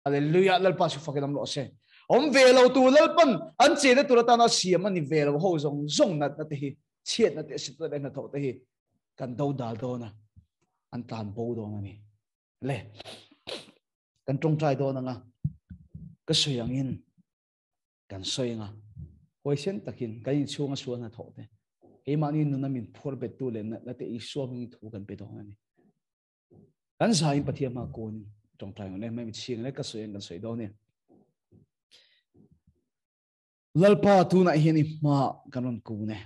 Hallelujah Lalpa chu fakin awm rawh se. Awm ve lo tu Lalpan an chenna tur atana siam a ni ve lo ho zawng zawng natna te hi chhiatna te sitna leh hnathawh te hi kan do dal dawn a an tlan bo dawn a ni. Le kan tawngtai dawn anga ka sawi angin kan sawi anga huaisen takin kan inchhunga sual hnathawh te keimahni nuna min phuar bettu leh natna te Isua hmingin thu kan pe dawn a ni. Kan zain Pathian hma kun tawngtai ngone mai mi ching le ka sawi ang kan sawi dawn ni. Lalpa tunah hian i hma kan rawn kun e.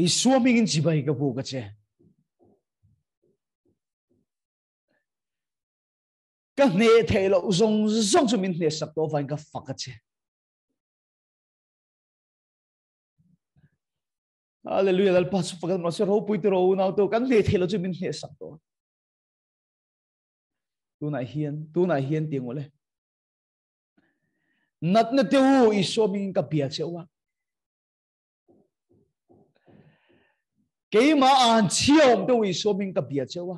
Isua hmingin chibai ka bu ka che. Ka hne thei lo zawng zawng chu min hne sak tawh vain ka fak a che. Hallelujah Lalpa chu fakan ma se ropui te ro nau to kan hne thei lo chu min hne sak to. Tunah hian tunah hian tiang ole. Natna te u Isua mingin ka bia che u a. Keima an chhia awm te u Isua mingin ka bia che u a.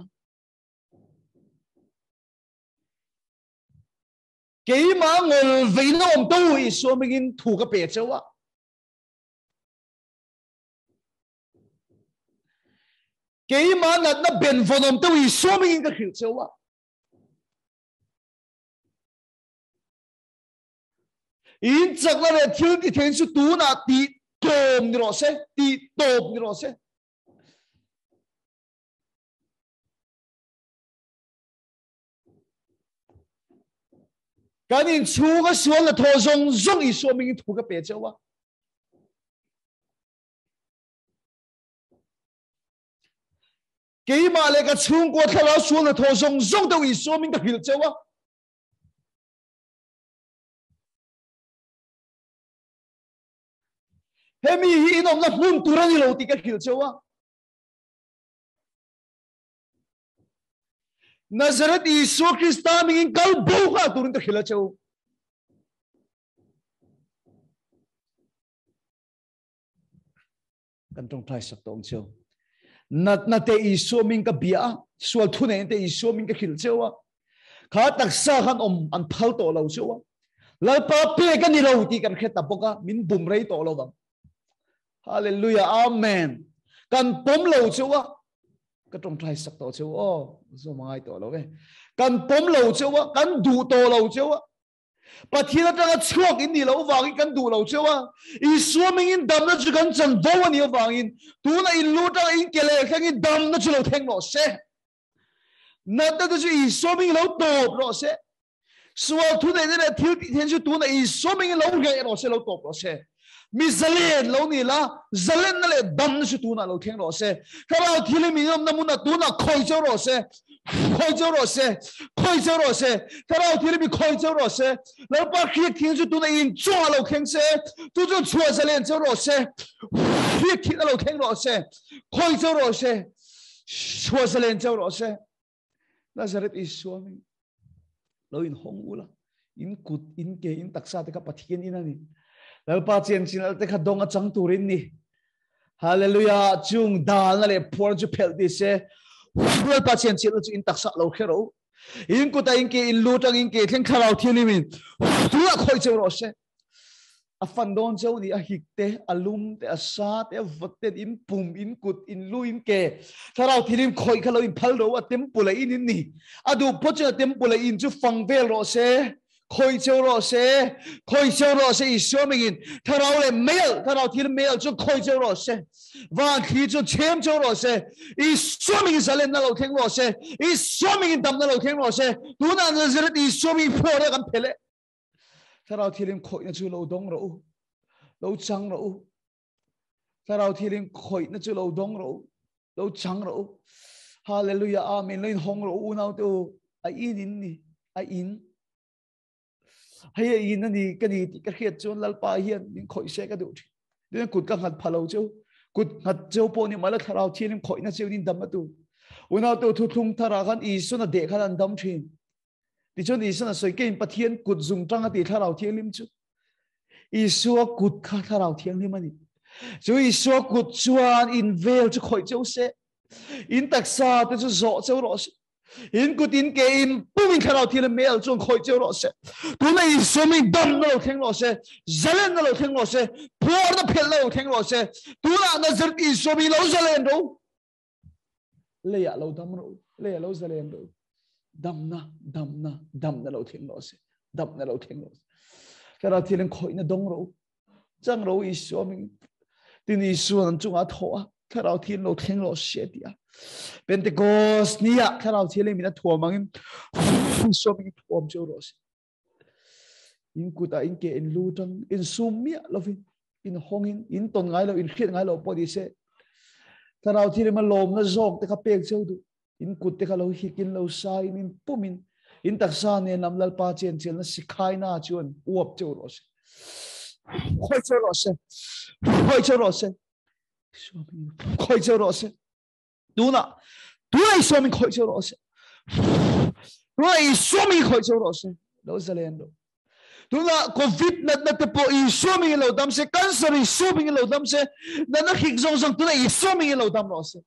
Keima ngol veina awm te u Isua mingin thu ka pe che u a. Keima natna ben vawn awm te u Isua mingin ka hrilh che u a. In chakna leh thil ti thein chu tunah ti tlawm ni rawh se, ti tawp ni rawh se. Kan in chhunga sual na thaw zawng zawng Isua mingin thu ka pe cheu a. Keimah leh ka chhungkua thlarau sual na thaw zawng zawng deuh Isua ming ka hrilh cheu a. Hemi hi in awmna hmun tur a ni lo tih ka hrilh cheu a. Nazareth Isua Krista mingin kal bo kha turin ka hrilh a cheu. Kan tawngtai sak tawng cheu. Natna te Isua ming ka bia a, sual thu nei te Isua ming ka hrilh cheu a. Kha taksa khan awm an phal tawh lo cheu a. Lalpa pek a ni lo tih kan hre ta bawk a, min bum rei tawh lo vang. Hallelujah, Amen. Kan pawm lo cheu a, ka tawngtai sak tawh cheu aw, zo mangai tawh lo e. Kan pawm lo cheu a, kan duh tawh lo cheu a. Pathian atanga chhuak in nih loh avangin kan duh lo cheu a, Isua mingin damna chu kan chanvo a nih avangin tuna in lu atanga in ke leh thlengin damna chu lo thleng rawh se. Natna te chu Isua mingin lo tawp rawh se. Sual thuneihna leh thil tih theihna chu tuna Isua mingin lo reh rawh se, lo tawp rawh se. Mi zalen lo ni la, zalenna leh damna chu tunah lo thleng rawh se. Thlarau thil min awmna hmunah tunah khawi cheu rawh se, khawi cheu rawh se, khawi cheu rawh se. Thlarau thil mi khawi cheu rawh se. Lalpa hriak thil chu tunah in chungah lo thleng se, chu chu chhuah zalen cheu rawh se. Hriak thil lo thleng rawh se, khawi cheu rawh se, chhuah zalen cheu rawh se. Nazareth Isua mi lo in hong ula in kut in ke in taksa te kha Pathian in ani Lalpa chian chin te kha dong a chang turin ni Hallelujah chung dal na le phuar chu phel ti se Lalpa chian chin chu in taksa lo khero in kuta in ke in lu tang in ke thleng thlarau thianghlim in tu a khoi cheu ro se A fan dawn cheu ni, a hik te, a lum te, a sa te, a vawt te, in pum, in kut, in lu, in ke. Thlarau thilim khawih kha lo in phal ro a temple a in in ni. A duh phawt chuan a temple a in chu fang vel rawh se, khawih cheu rawh se, khawih cheu rawh se Isua mingin. Thlarau leh meialh, thlarau thil meialh chu khawih cheu rawh se. Van thli chu chhem cheu rawh se. Isua mingin zalenna lo thleng rawh se. Isua mingin damna lo thleng rawh se. Tunah Nazareth Isua mingin phuar a kan phel e. Thlarau thianghlim khawihna chu lo dawng rawh u. Lo chang rawh u. Thlarau thianghlim khawihna chu lo dawng rawh u. Lo chang rawh u. Hallelujah. Amen. Lo in hawng rawh u unau te u. A in in ni. A in. Hei a in ani ka ni tih ka hriat chuan Lalpa hian min khawih se ka duh thin. Tin kut ka nghat phalo cheu. Kut nghat cheu pawh ni mala thlarau thianghlim khawihna cheu nin dam atu. Unau te u thuthlung thara khan Isuan a deh khan an dam thin. Tichuan Isuan a sawi kein Pathian kut zung tang a ti thlarau thianghlim chu. Isua kut kha thlarau thianghlim a ni. Chu Isua kut chuan in vel chu khawih cheu se. In taksa te chu zawh cheu rawh se. In kut in ke in pumin thlarau thil mel chuan khoi cheu ro se. Tuna Isua min dam na lo thleng ro se. Zalen na lo thleng ro se. Phuar na phel na lo thleng ro se. Tuna Nazareth Isua mi lo zalen ro. Leia lo dam ro. Leia lo zalen ro. Dam na, dam na, dam na lo thleng ro se. Dam na lo thleng ro se. Thlarau thil in khoi na dong ro. Chang ro Isua min tin Isua an chunga tho a thlarau thil lo thleng lo se ti a Pentecost ni a thlarau thil min a thuam angin Isua min thuam cheu ro se in kut a in ke in lu tang in sum mi lovin in hongin in ton ngai lo in hriat ngai lo pawh ni se thlarau thil ma lawm na zawk te kha pek cheu du in kut te kha lo hikin lo sa in in pumin in taksa ne lam lalpa chen chel na sikhai na chuan uap cheu ro se khoi cheu ro se khoi cheu ro se khoi cheu ro se tuna tuna Isua min khoi cheu ro se tuna Isua min khoi cheu ro se lo zalen ro tuna covid nat na te po Isua min lo dam se cancer Isua min lo dam se na na khik zong zong tuna Isua min lo dam ro se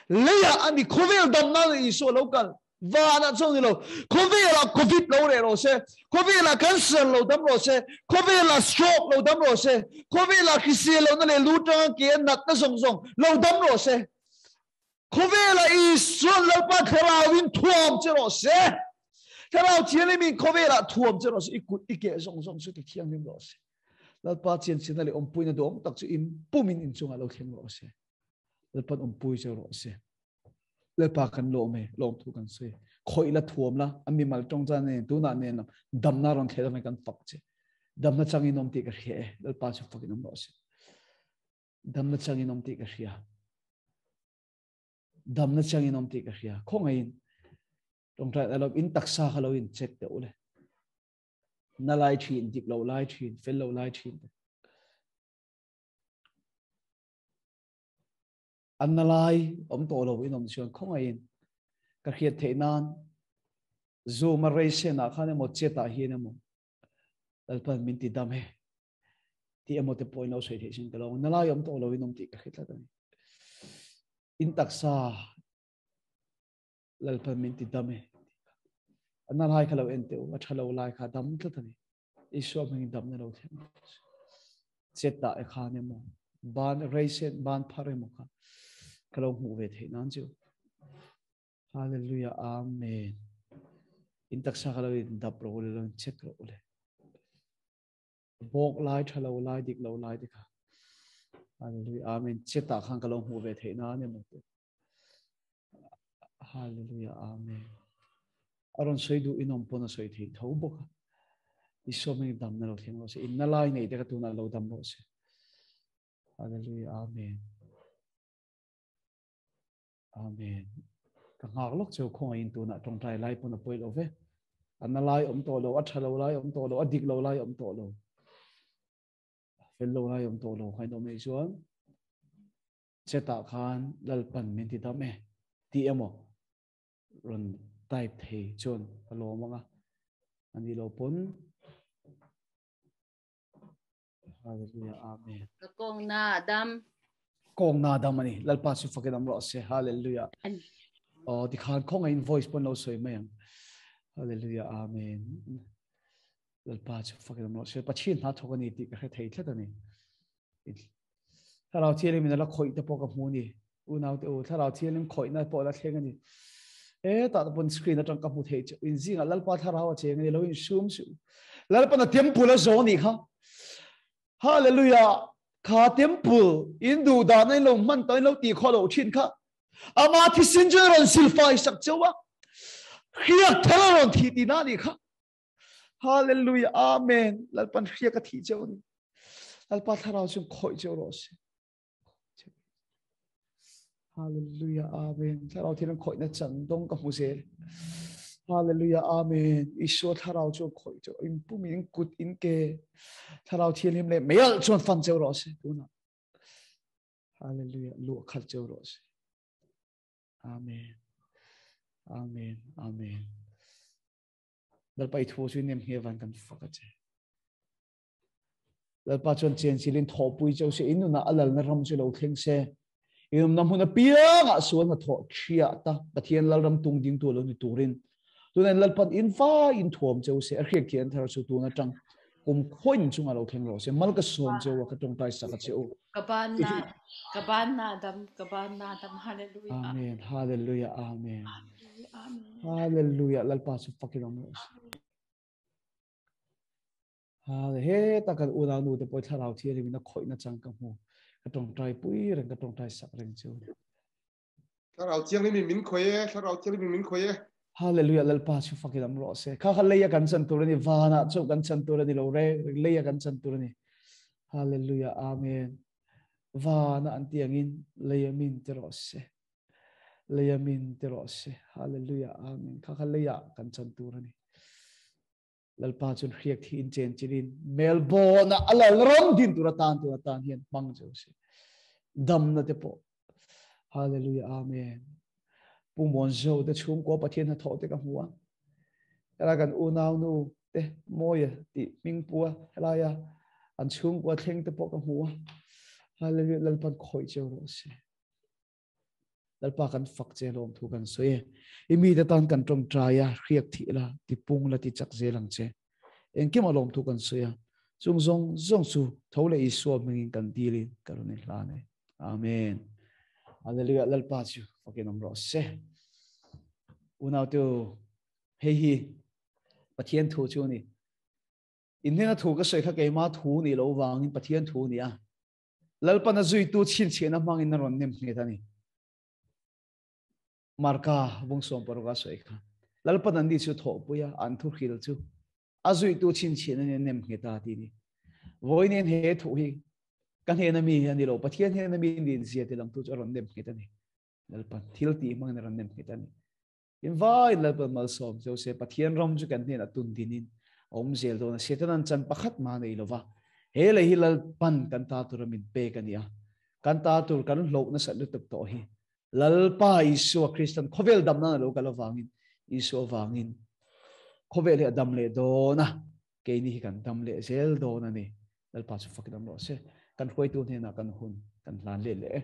Leia ani khawvel damna na Isua lo kal vana chong ni lo khawvela covid lo re ro se khawvela cancer lo dam ro se khawvela stroke lo dam ro se khawvela hrisel lo na le lu tang ke nat na zong zong lo dam ro se khawvela Isua lalpa thlarau in thuam che ro se thlarau thianghlim in khawvela thuam che ro se ikut ike zong zong su ti thianghlim ro se lalpa chian chin le ompui na dom tak chu in pumin in chunga lo thleng ro se Lalpan awmpui che rawh se. Lalpa kan lawm e, lawm thu kan sawi. Khawih la thuam la, a mimal tawng chan nen, tunah nen lam, damna rawn thlet avangin kan fak che. Damna changin awm tih ka hria e, Lalpa chu fakin awm rawh se. Damna changin awm tih ka hria. Damna changin awm tih ka hria. Khawngaihin, tawngtai alo in taksa kha lo in check teh ule. Na lai thin, dik lo lai thin, fel lo lai thin. An na lai awm tawh lo in awm chuan khawngaihin ka hriat theih nan Zoom a rei sen ah khan emaw chat ah hian emaw Lalpan min ti dam he tih emaw te pawhin lo sawi theih sin ka lo na lai awm tawh lo in awm tih ka hre tlat a ni. In taksa Lalpan min ti dam e a na lai kha lo en teh u a tha lo lai kha dam tlat a ni. Isua hming dam na lo thleng chet ta e khan emaw ban reisen ban phar emaw kha ka lo hmuh ve theih nan chu hallelujah amen in taksa ka lo in dap ro le lo check ro le bok lai tha lo lai dik lo lai te kha hallelujah amen chet ta khan ka lo hmuh ve theih nan emaw te Hallelujah Amen. Aron soi du inom pon a soi thei tho bawk a. Isua ming dam na lo thleng rawh se. In na lai nei te ka tuna lo dam rawh se. Hallelujah Amen. Amen. Ka ngak lok cheu khong in tuna tawngtai lai pon a poi lo ve. An na lai om to lo, a tha lo lai om to lo, a dik lo lai om to lo. Fel lo lai om to lo khain om ei chuan. Chetah khan Lalpan min ti dam e tih emaw rawn type thei chuan ka lawm ang a, a ni lo pawn Hallelujah Amen. Ka kawng na dam. Kawng na dam ani. Lalpa chu fakin am rawh se. Hallelujah. Oh, ti khan khong in voice pon lo soi mai ang. Hallelujah. Amen. Lalpa chu fakin am rawh se. Pathian hna thawk ani tih ka hre thei tlat ani. Thlarau Thianghlim in a la khawih te pawh ka hmu ni. Unau te u, Thlarau Thianghlim khawihna pawh la thleng a ni. E tah te pawn screen atang ka hmu thei chu. In zingah Lalpa Thlarau a cheng a ni, lo in sum suh. Lalpan a temple a zawng ni kha. Hallelujah! Kha temple in duh dan in lo hman tawh in lo ti khaw lo thin kha. Ama thisin chu rawn silfai sak cheu a. Hriak thar a rawn thi ti na ni kha. Hallelujah. Amen. Lalpan hria ka thi cheu ni. Lalpa thlarau chung khoi cheu ro se. Hallelujah. Amen. Thlarau thian khoi na chan dong ka hmu zel. Hallelujah. Amen. Isua thlarau chu khoi cheu in pum in kut in ke thlarau thian him le mel chuan fan cheu ro se tuna. Hallelujah. Lu khat cheu ro se. Amen. Amen. Amen. Lalpa i thu chu nem nge van kan fak a che. Lalpa chuan chen silin thawhpui cheu se in nunah a lalna ram chu lo thleng se. In awmna hmun apiangah sual hnathawh thiah ta Pathian Lalram tung ding tu lo ni turin tunin Lalpan in vai in thuam cheu se a hriak thian thar chu tun atang kum khuain chunga lo thleng rawh se mal ka sawm cheu a ka tawngtai sak a che u. Ka ban na ka ban na dam ka ban na dam hallelujah. Amen hallelujah amen. Hallelujah Lalpa chu fakin awm rawh se. He ta kan unau nu te pawh thlarau thianghlim in a khawih na chang ka hmu. Ka tawngtai pui reng ka tawngtai sak reng chu. Thlarau thianghlim in min khawih e, thlarau thianghlim in min khawih e. Hallelujah Lalpa chu fakin awm rawh se. Kha kha leia kan chan tur ani vanah chu kan chan tur ani lo re leia kan chan tur ani. Hallelujah amen. Vana an tiangin leia min ti rawh se. Leia min ti rawh se. Hallelujah amen. Kha kha leia kan chan tur ani. Lalpa chuan hriak thi in chen chilin Melbourne a lal ram din tur atan tur atan hian hmang cheu se dam na te pawh hallelujah amen pu mon zo te chhungkua pathian hna thawh te ka hmu a helai kan unau nu te mawia ti hming pua helaia an chhungkua thleng te pawh ka hmu a hallelujah lalpan khawih cheu rawh se Lalpa kan fak che lawm thu kan sawi e. I mi te tan kan tawngtai a, hriak thih la, ti pung la, ti chak zel ang che. Engkim a lawm thu kan sawi a. Chung zawng zawng chu tho leh Isua hmingin kan dilin ka rawn inhlan e. Amen. Hallelujah. Lalpa chu fakin awm rawh se. Unau te hei hi Pathian thu chu ni. In hnena thu ka sawi kha keima thu ni lo vangin Pathian thu ni a. Lalpan a zuitu chhinchhiahna hmangin a rawn nem nghet a ni. Marka bung sawm paruk a sawi kha. Lalpan an ni chu thawhpui a, an thu hril chu a zuitu chhinchhiahna nen nem nghet a ti ni. Vawiin he thu hi ka hnena mi hi a ni lo, Pathian hnena mi nin zia ti langtu chu a rawn nem nghet a ni. Lalpan thil tih hmangin a rawn nem nghet a ni. In vai Lalpan malsawm cheu se Pathian ram chu kan hnenah tun dinin a awm zel dawn a Satan chan pakhat ma nei lova he lei hi Lalpan kan ta tur a min pek a ni a kan ta tur kan hloh nasat lutuk tawh hi Lalpa Isua Kristan khawvel dam nan a lo kal avangin Isua vangin khawvel hi a dam leh dawn a keini hi kan dam leh zel dawn a ni Lalpa chu fakin awm rawh se kan hruaitu hnenah kan hun kan hlan leh leh e.